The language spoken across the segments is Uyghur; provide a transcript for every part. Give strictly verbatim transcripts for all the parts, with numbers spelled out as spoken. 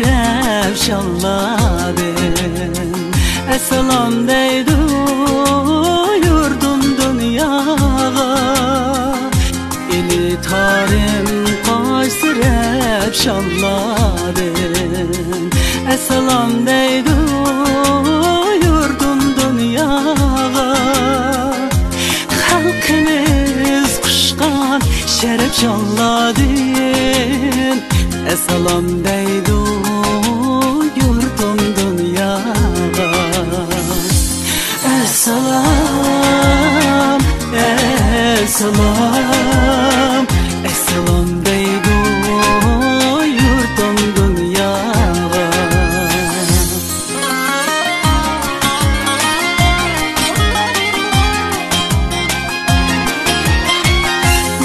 رەۋشانلاردىن ئەسسالام دەيدۇ يۇرتۇم دۇنياغا. ئېلى تارىم قايسى رەۋشانلاردىن ئەسسالام دەيدۇ يۇرتۇم دۇنياغا. خەلقىمىز قۇشقان شەرەپ شانلاردىن ئەسسالام دەيدۇ يۇرتۇم دۇنياغا. ئەسسالام، ئەسسالام، ئەسسالام دەيدۇ يۇرتۇم دۇنياغا.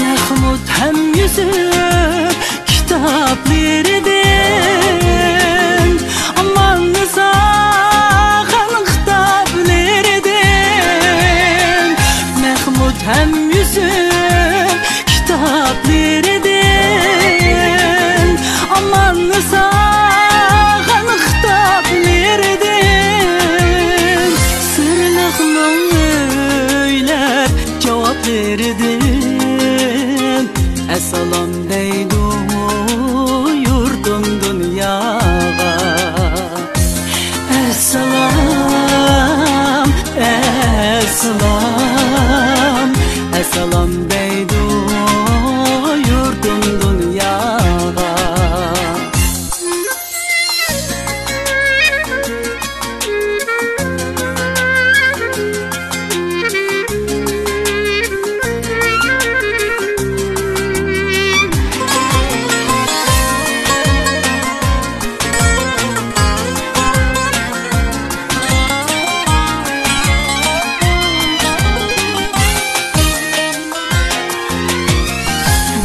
مەخمۇت ھەم يۈسۈپ كىتابلىرىدىن، ئاماننىسا خان خىتابلىرىدىن، مەخمۇت ھەم يۈسۈپ كىتابلىرىدىن، ئاماننىسا خان خىتابلىرىدىن، سىرلىقنىڭ ئۆيلەر جاۋابلىرىدىن ئەسسالام دەيدۇ يۇرتۇم دۇنياغا. ئەسسالام، ئەسسالام، ئەسسالام دەيدۇ يۇرتۇم دۇنياغا.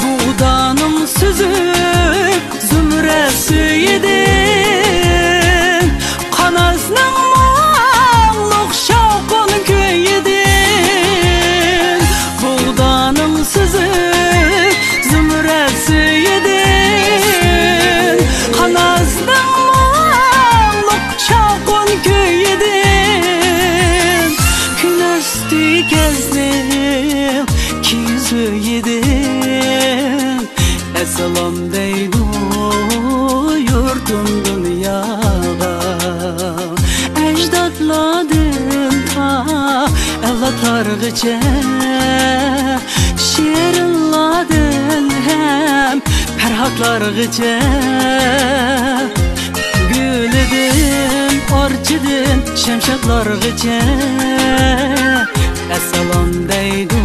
بۇغدانىڭ سۈزۈك زۇمرەت سۈيىدىن، قاناسنىڭ مۇڭلۇق شاۋقۇن كۈيىدىن، بۇغدانىڭ سۈزۈك زۇمرەت سۈيىدىن، قاناسنىڭ مۇڭلۇق شاۋقۇن كۈيىدىن، كۈن ئاستى كەزنىڭ كىيىز ئۆيىدىن ئەسسالام دەيدۇ يۇرتۇم دۇنياغا. ئەجدادلاردىن تا ئەۋلادلارغىچە، شېرىنلاردىن ھەم پەرھاتلارغىچە، گۈلىدىن، ئارچىدىن، شەمشادلارغىچە ئەسسالام دەيدۇ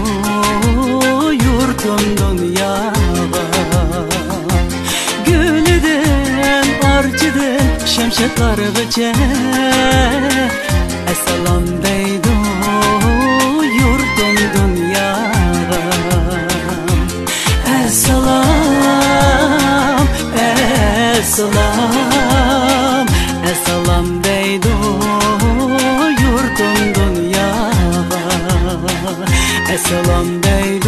يۇرتۇم دۇنياغا. گۈلىدىن، ئارچىدىن، شەمشادلارغىچە ئەسسالام دەيدۇ يۇرتۇم دۇنياغا. ئەسسالام، ئەسسالام، ئەسسالام دەيدۇ يۇرتۇم دۇنياغا. ئەسسالام دەيدۇ